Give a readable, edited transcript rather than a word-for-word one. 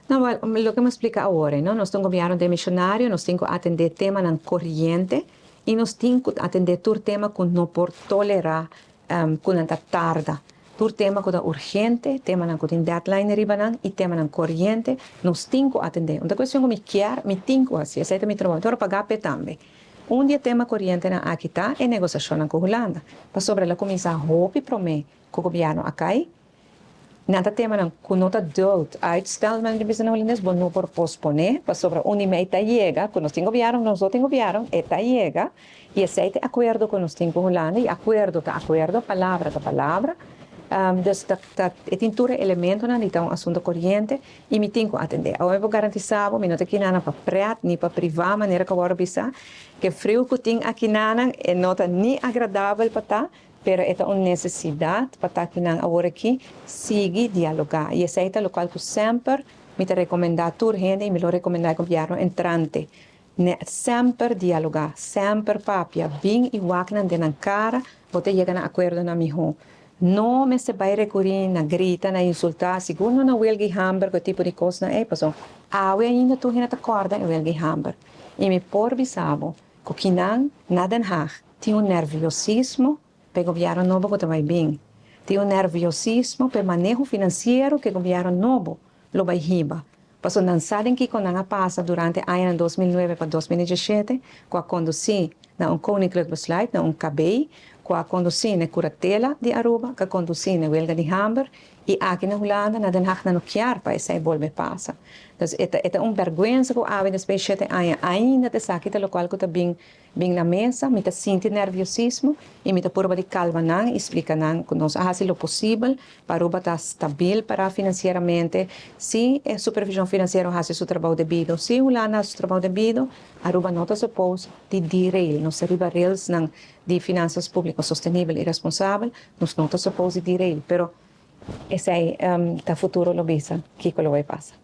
No, wel, loke mi a splica awor, no? Nos ta un gobierno demisionario, nos tin cu atende temanan coriente y nos tin cu atende tur tema cu no por tolera cu nan ta tarda. Tur tema cu ta urgente, temanan cu tin deadline riba nan y temanan coriente, nos tin cu atende. No ta cuestion cu mi kier, mi tin cu haci. Esey ta mi trabou. Mi ta worde paga p'e tambe. Un di e tema corientenan aki ta e negociacionnan cu Hulanda. Pasobra el a cuminsa hopi prome cu gobierno a cay. Nan ta temanan cu no ta duld uitstel, manera di bisa na Hulandes, bo no por pospone, pasobra un di mei ta yega, cu nos tin gobierno, nos no tin gobierno, e ta yega, y esey ta e acuerdo cu nos tin cu Hulanda, y acuerdo ta acuerdo, palabra ta palabra, dus ta ta e tin tur e elementonan di ta un asunto coriente, y mi tin cu atende. Awor mi por garantisa bo, mi no ta kinanan pa pret ni pa priva, manera cu a worde bisa, cu e friu cu tin akinanan e no ta ni agradabel pa ta, Pero e ta un nesesidat pa ta kinan awor aki sigui dialogá. I esei ta lokual ku semper mi ta rekomendá tur hende i mi lo rekomendá e gobièrnu entrante. Ne semper dialogá, semper papia, bin i wak nan den nan kara, bo ta yega na akuerdonan mihó. No mester bai rekurí na grita, na insultá, sigur no na welga i hamber ku e tipo di kosnan ei, pasobra awe ainda tur hende ta kòrda e welga i hamber. I mi por bisa bo ku kinan na Den Haag Tin un nerviosismo p'e gobièrnu nobo ku ta bai bin. Tin un nerviosismo p'e maneho finansiero ku e gobièrnu nobo lo bai hiba. Pasobra nan sa den kiko nan a pasa durante añanan 2009 pa 2017 ku a kondusí na un Koninklijk Besluit, na un KB, ku a kondusí na e kuratela di Aruba, ku a kondusí na e welga di hamber i aki na Hulanda, na Den Haag nan no kier pa esei bolbe pasa. Dus e ta e ta un bèrgwensa ku awe despues di shete aña ainda ta esaki ta lokual ku ta bin Bin na mesa, mi ta sinti nerviosismo y mi ta purba di calma nan y splica nan cu nos a haci lo posibel pa Aruba ta stabil para financieramente. Si e supervision financiero haci su trabou debido, si Hulanda haci su trabou debido, Aruba no ta suppose di derail. Nos ta riba railsnan di finanzas publico sostenibel y responsabel, nos no ta suppose di derail. Pero esey ta futuro lo bisa kico lo bay pasa.